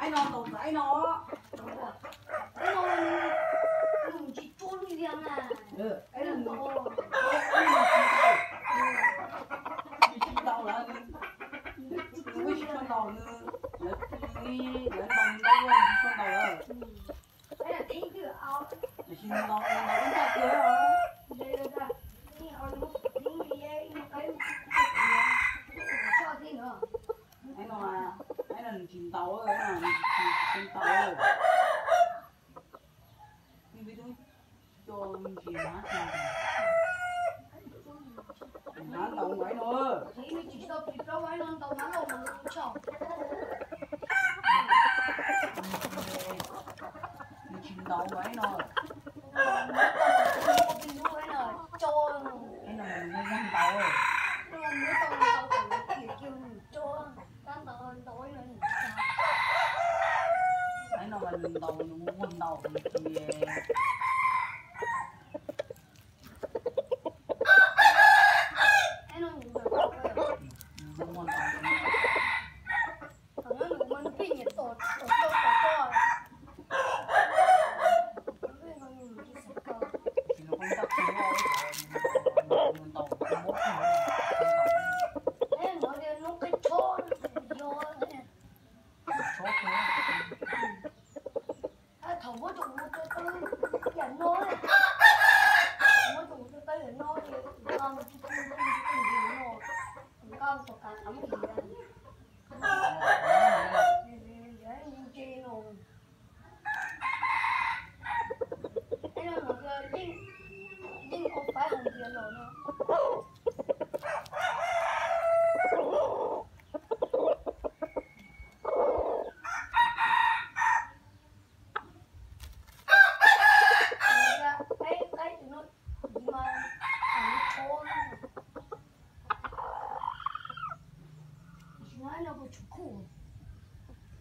Aib no ntaus txawv aib no. Aib no nws tsis tsuag li tiag na. Aib no nws tsis tsuag, nws tsis tsuag ntaus lawm, nws, nws tsis tsuag ntaus nws, lawv, lawv ntaus nws ntaus luaj nws tsis tsuag ntaus lawm. Tiam sis nws ntaus, nws ntaus ib ncaj tiag os. Aib no, aib no nws tsis ntaus, nws tsis tsuag ntaus. Peb tub coj ntsia hab, hab ntaus aib no. Nws tsis ntaus aib no. Aib no mas nws muaj zog ntaus. Aib no mas nws ntaus, nws muaj zog ntaus nws ces. Thaum muab rau kuv tus tub yam no, thaum muab rau kuv tus tub yam no ces kuv nqa mus tsis tau, kuv nqa mus tom kav qab mus ntsia, ntsia no. Aib no mas yeej, yeej ua faib hais tias los no. Qaib, qaib tus no mas,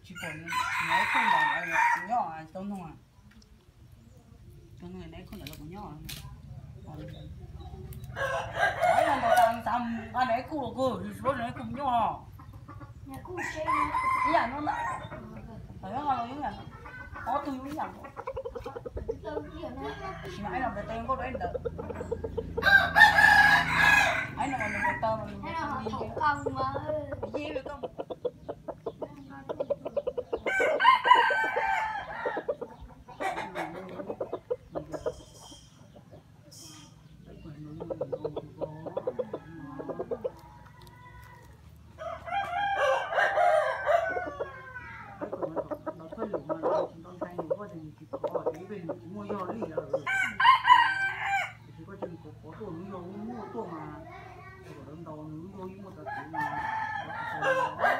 tsis pom nws, nws ib tug ntaus kuv nyob tau nug. Tus nws neb kuj ntawm los kuv nyob. Ib no ntaus tas xav nqa nws ib kuj los kawg, tsis paub nws ib kuj mus nyob os. Ib yam no ntag. Thaum nyob no los yog ob tug yog ib yam nkaus. Tab sis mas ib no nplaim tes nkauj rau ib ntawd. Ib no mas nws nplaim taw mas nws nplaim taw li ntawd. Yig li koj. Peb kom nws kom ntawd thawj lwm mas lawv tsis tau ntshai nws, koj ces nws tsis khov, ces ib pliag nws tsis muaj yog li lawm. Tiam sis koj cia nws khov khov tuaj, nws yog muaj tuaj mas, kom lawv ntaus nws yog muaj txav txwv mas, lawv tsis tau ntaus.